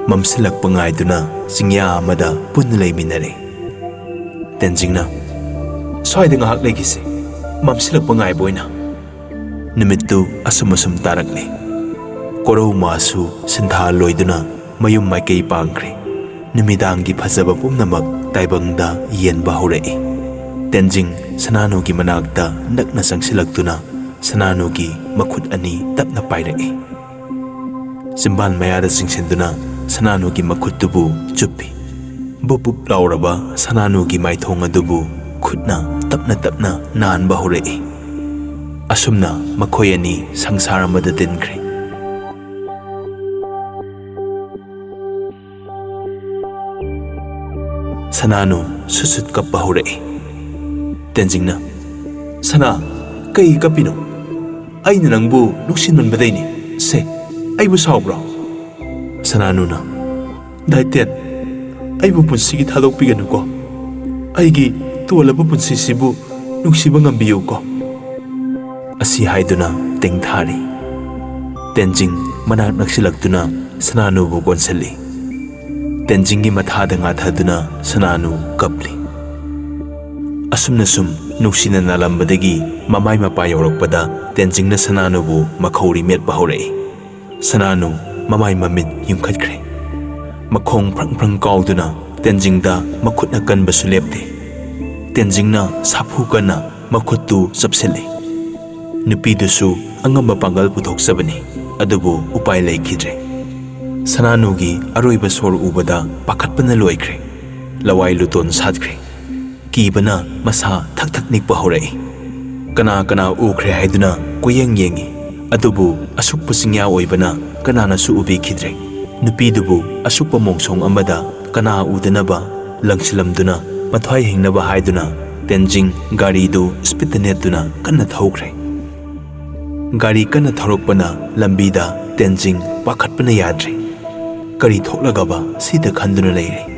ꯃꯝꯁꯤꯜꯂꯛꯄ ꯉꯥꯏꯗꯨꯅ ꯆꯤꯡꯌꯥ ꯑꯃꯗ ꯄꯨꯟꯅ ꯂꯩꯃꯤꯟꯅꯔꯦ꯫ ꯇꯦꯟꯖꯤꯡꯅ, "ꯁ꯭ꯋꯥꯏꯗ ꯉꯥꯏꯍꯥꯛ ꯂꯩꯈꯤꯁꯦ, ꯃꯝꯁꯤꯜꯂꯛꯄ ꯉꯥꯏꯕ ꯑꯣꯏꯅ꯫" ꯅꯨꯃꯤꯠꯇꯨ ꯑꯁꯨꯝ ꯑꯁꯨꯝ ꯇꯥꯔꯛꯂꯦ꯫ ꯀꯣꯔꯧꯃꯥꯁꯨ ꯁꯤꯟꯊꯥ ꯂꯣꯏꯗꯨꯅ ꯃꯌꯨꯝ ꯃꯥꯏꯀꯩ ꯄꯥꯡꯈ꯭ꯔꯦ꯫ ꯅꯨꯃꯤꯗꯥꯡꯒꯤ ꯐꯖꯕ ꯄꯨꯝꯅꯃꯛ ꯇꯥꯏꯕꯪꯗ ꯌꯦꯟꯕ ꯍꯧꯔꯛꯏ꯫ ꯇꯦꯟꯖꯤꯡ ꯁꯅꯥꯅꯨꯒꯤ ꯃꯅꯥꯛꯇ ꯅꯛꯅ ꯆꯪꯁꯤꯜꯂꯛꯇꯨꯅ ꯁꯅꯥꯅꯨꯒꯤ ꯃꯈꯨꯠ ꯑꯅꯤ ꯇꯞꯅ ꯄꯥꯏꯔꯛꯏ꯫ ꯆꯤꯝꯕꯥꯜ ꯃꯌꯥꯗ ꯆꯤꯡꯁꯤꯟꯗꯨꯅ ꯁꯅꯥꯅꯨꯒꯤ ꯃꯈꯨꯠꯇꯨꯕꯨ ꯆꯨꯞꯄꯤ꯫ ꯕꯨꯞ ꯕꯨꯞ ꯂꯥꯎꯔꯕ ꯁꯅꯥꯅꯨꯒꯤ ꯃꯥꯏꯊꯣꯡ ꯑꯗꯨꯕꯨ ꯈꯨꯠꯅ ꯇꯞꯅ ꯇꯞꯅ ꯅꯥꯟꯕ ꯍꯧꯔꯛꯏ꯫ ꯑꯁꯨꯝꯅ ꯃꯈꯣꯏ ꯑꯅꯤ ꯁꯪꯁꯥꯔ ꯑꯃꯗ ꯇꯤꯟꯈ꯭ꯔꯦ꯫ ꯁꯅꯥꯅꯨ ꯁꯨꯠ ꯁꯨꯠ ꯀꯞꯄ ꯍꯧꯔꯛꯏ꯫ ꯇꯦꯟꯖꯤꯡꯅ, "ꯁꯅꯥ, ꯀꯩ ꯀꯞꯄꯤꯅꯣ? ꯑꯩꯅ ꯅꯪꯕꯨ ꯅꯨꯡꯁꯤꯃꯟꯕꯗꯩꯅꯤ꯫ ꯁꯦ, ꯑꯩꯕꯨ ꯁꯥꯎꯕ꯭ꯔꯣ?" ꯁꯅꯥꯅꯨꯅ, "ꯗꯥꯏꯇꯦꯟ, ꯑꯩꯕꯨ ꯄꯨꯟꯁꯤꯒꯤ ꯊꯥꯗꯣꯛꯄꯤꯒꯅꯨꯀꯣ꯫ ꯑꯩꯒꯤ ꯇꯣꯜꯂꯕ ꯄꯨꯟꯁꯤꯁꯤꯕꯨ ꯅꯨꯡꯁꯤꯕ ꯉꯝꯕꯤꯌꯨꯀꯣ꯫" ꯑꯁꯤ ꯍꯥꯏꯗꯨꯅ ꯇꯦꯡꯊꯥꯔꯤ꯫ ꯇꯦꯟꯖꯤꯡ ꯃꯅꯥꯛ ꯅꯛꯁꯤꯜꯂꯛꯇꯨꯅ ꯁꯅꯥꯅꯨꯕꯨ ꯀꯣꯟꯁꯤꯜꯂꯤ꯫ ꯇꯦꯟꯖꯤꯡꯒꯤ ꯃꯊꯥꯗ ꯉꯥꯊꯗꯨꯅ ꯁꯅꯥꯅꯨ ꯀꯞꯂꯤ꯫ ꯑꯁꯨꯝꯅ ꯁꯨꯝ ꯅꯨꯡꯁꯤꯅ ꯅꯥꯂꯝꯕꯗꯒꯤ ꯃꯃꯥꯏ ꯃꯄꯥ ꯌꯧꯔꯛꯄꯗ ꯇꯦꯟꯖꯤꯡꯅ ꯁꯅꯥꯅꯨꯕꯨ ꯃꯈꯧꯔꯤ ꯃꯦꯠꯄ ꯍꯧꯔꯛꯏ꯫ ꯁꯅꯥꯅꯨ ꯃꯃꯥꯏ ꯃꯃꯤꯠ ꯌꯨꯝꯈꯠꯈ꯭ꯔꯦ꯫ ꯃꯈꯣꯡ ꯐ꯭ꯔꯪ ꯐ꯭ꯔꯪ ꯀꯥꯎꯗꯨꯅ ꯇꯦꯟꯖꯤꯡꯗ ꯃꯈꯨꯠꯅ ꯀꯟꯕꯁꯨ ꯂꯦꯞꯇꯦ꯫ ꯇꯦꯟꯖꯤꯡꯅ ꯁꯥꯐꯨ ꯀꯟꯅ ꯃꯈꯨꯠꯇꯨ ꯆꯞꯁꯤꯜꯂꯤ꯫ ꯅꯨꯄꯤꯗꯨꯁꯨ ꯑꯉꯝꯕ ꯄꯥꯡꯒꯜ ꯄꯨꯊꯣꯛꯆꯕꯅꯤ, ꯑꯗꯨꯕꯨ ꯎꯄꯥꯏ ꯂꯩꯈꯤꯗ꯭ꯔꯦ꯫ ꯁꯅꯥꯅꯨꯒꯤ ꯑꯔꯣꯏꯕ ꯁꯣꯔ ꯎꯕꯗ ꯄꯥꯈꯠꯄꯅ ꯂꯣꯏꯈ꯭ꯔꯦ꯫ ꯂꯋꯥꯏ ꯂꯨꯇꯣꯟ ꯁꯥꯠꯈ꯭ꯔꯦ꯫ ꯀꯤꯕꯅ ꯃꯁꯥ ꯊꯛ ꯊꯛ ꯅꯤꯛꯄ ꯍꯧꯔꯛꯏ꯫ ꯀꯅꯥ ꯀꯅꯥ ꯎꯈ꯭ꯔꯦ ꯍꯥꯏꯗꯨꯅ ꯀꯣꯏꯌꯦꯡ ꯌꯦꯡꯉꯤ, ꯑꯗꯨꯕꯨ ꯑꯁꯨꯛꯄ ꯆꯤꯡꯌꯥ ꯑꯣꯏꯕꯅ ꯀꯅꯥꯅꯁꯨ ꯎꯕꯤꯈꯤꯗ꯭ꯔꯦ꯫ ꯅꯨꯄꯤꯗꯨꯕꯨ ꯑꯁꯨꯛꯄ ꯃꯣꯡꯁꯣꯡ ꯑꯃꯗ ꯀꯅꯥ ꯎꯗꯅꯕ ꯂꯪꯁꯤꯜꯂꯝꯗꯨꯅ ꯃꯊ꯭ꯋꯥꯏ ꯍꯤꯡꯅꯕ ꯍꯥꯏꯗꯨꯅ ꯇꯦꯟꯖꯤꯡ ꯒꯥꯔꯤꯗꯨ ꯁ꯭ꯄꯤꯗꯇ ꯅꯦꯠꯇꯨꯅ ꯀꯟꯅ ꯊꯧꯈ꯭ꯔꯦ꯫ ꯒꯥꯔꯤ ꯀꯟꯅ ꯊꯧꯔꯛꯄꯅ ꯂꯝꯕꯤꯗ ꯇꯦꯟꯖꯤꯡ ꯄꯥꯈꯠꯄꯅ ꯌꯥꯗ꯭ꯔꯦ꯫ ꯀꯔꯤ ꯊꯣꯛꯂꯒꯕ ꯁꯤꯗ ꯈꯟꯗꯨꯅ ꯂꯩꯔꯦ꯫